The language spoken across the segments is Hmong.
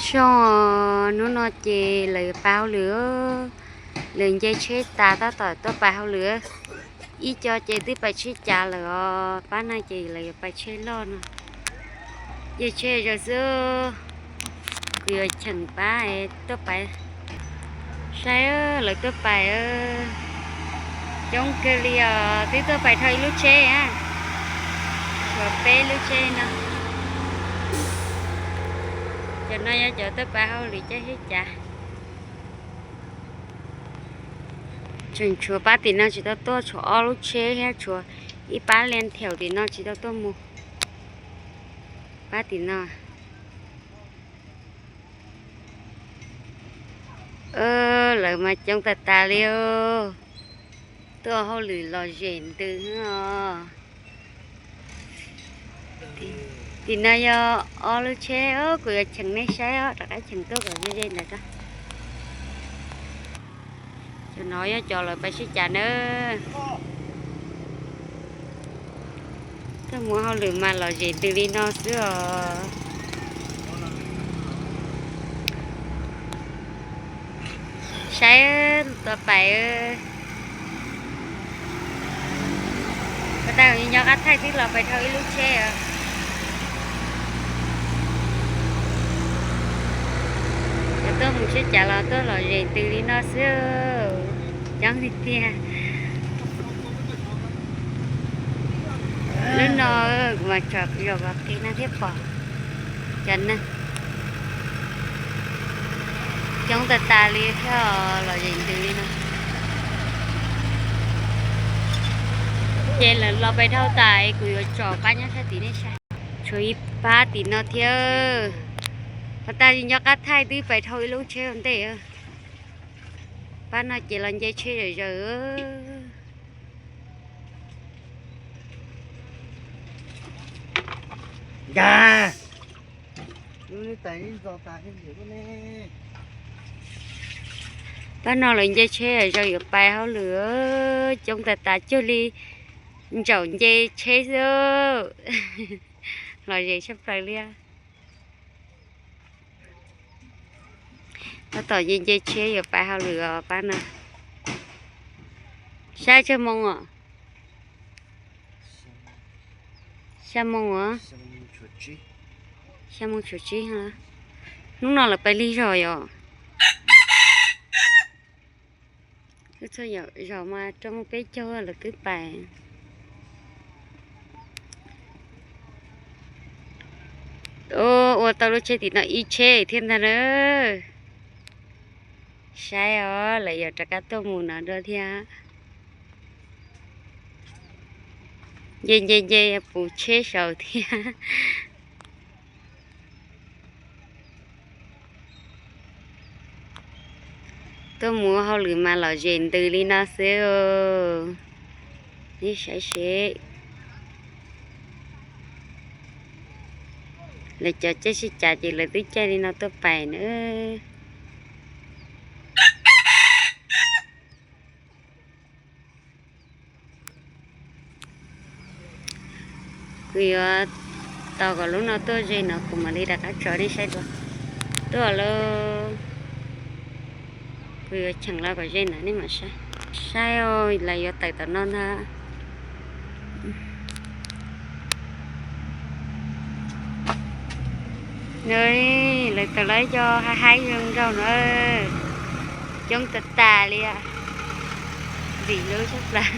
Zoo, hnub no ces lawv yuav pais hauj lwm, lawv nce tsheb tas tab tom tuaj pais hauj lwm. Ib co ces twb pais tsheb cav lawm os, pab no ces lawv yuav pais tsheb loj no. Nce tsheb zaws xwb, kuv yuav cheem pab tuaj pais. Saib lawv tuaj pais, coob kawg li os, twb tuaj pais dhau ib lub tsheb, tshuav peb lub tsheb no. Cov no yog cov tuaj pais hauj lwm caij tsheb cav. Tseem tshuav pab tim no tsis tau tuaj, tshuav ob lub tsheb thiab tshuav ib pab len thiaum tim no tsis tau tuaj mus. Pab tim no, lawv mas coob tas tas li os. Tuaj hauj lwm lom zem ntws os. Tim no yog ob lub tsheb, kuv yuav cheem nej saib os, rov qab cheem tuaj kom ze ze ntawd. Cov no yog cov lawv pais tsheb cav nawb. Tuaj mus hauj lwm mas lom zem ntws li no xwb os. Saib tuaj pais, pas tas nyob qab thaij twb los pais dhau ib lub tsheb os. Cov tuaj mus tsheb cav los tuaj lom zem ntws li no xwb, coob tiag tiag. Lub no kuv mas tsom zaum qis no thiab pom cov neeg coob tas tas li thiab, lom zem ntws li no. Ces lawv los pais dhau tas, kuv yuav tsom pab nyob sab tim nej saib. Tshuav ib pab tim no thiab. Pas tas nyob qab thaij twb pais dhau ib lub tsheb ua ntej. Pab no ces los nce tsheb zaws zaws. Pab no lawv nce tsheb zaws yuav pais hauj lwm, coob tas tas cuag li ntsaum nce tsheb xwb. Lom zem tshaj plaws li. Tab tom nce nce tsheb yuav pais hauj lwm os pab na. Saib tsawg moo os? Xya moo os. Xya moo tshuav tsib. Hnub no lawv pais lig zog yom. Txhua zaum mas rau moo peb caug lawv twb pais. Ua tau lub tsheb tim no ib tsheb thiab ntag na. Saib os, lawv yuav rov qab tuaj mus no dua thiab. Nce nce nce puv tsheb saud thiab. Tuaj mus hauj lwm mas lom zem ntws li no xwb. Nej saib seb, lawv cov caij sib cav ces lawv twb caij li no tuaj pais na. Kuv yuav tos kom lub no tuaj ze no kuv mam li rov qab tso nej saib dua. Tuaj lawm, kuv yuav cheem los kom ze ntawd nej mam saib. Saib, lawv yuav tawm tom no ntag. Lawv tawm lawv cov haib haib zoo nraug no, coob tas tas li, vim lub tshaj plaws.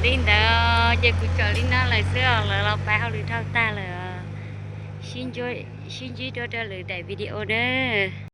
Li ntawd ces kuv tsom li no lawm xwb os, lawv los pais hauj lwm dhau tag lawm. Sib ntsib dua rau lwm daim video nawb.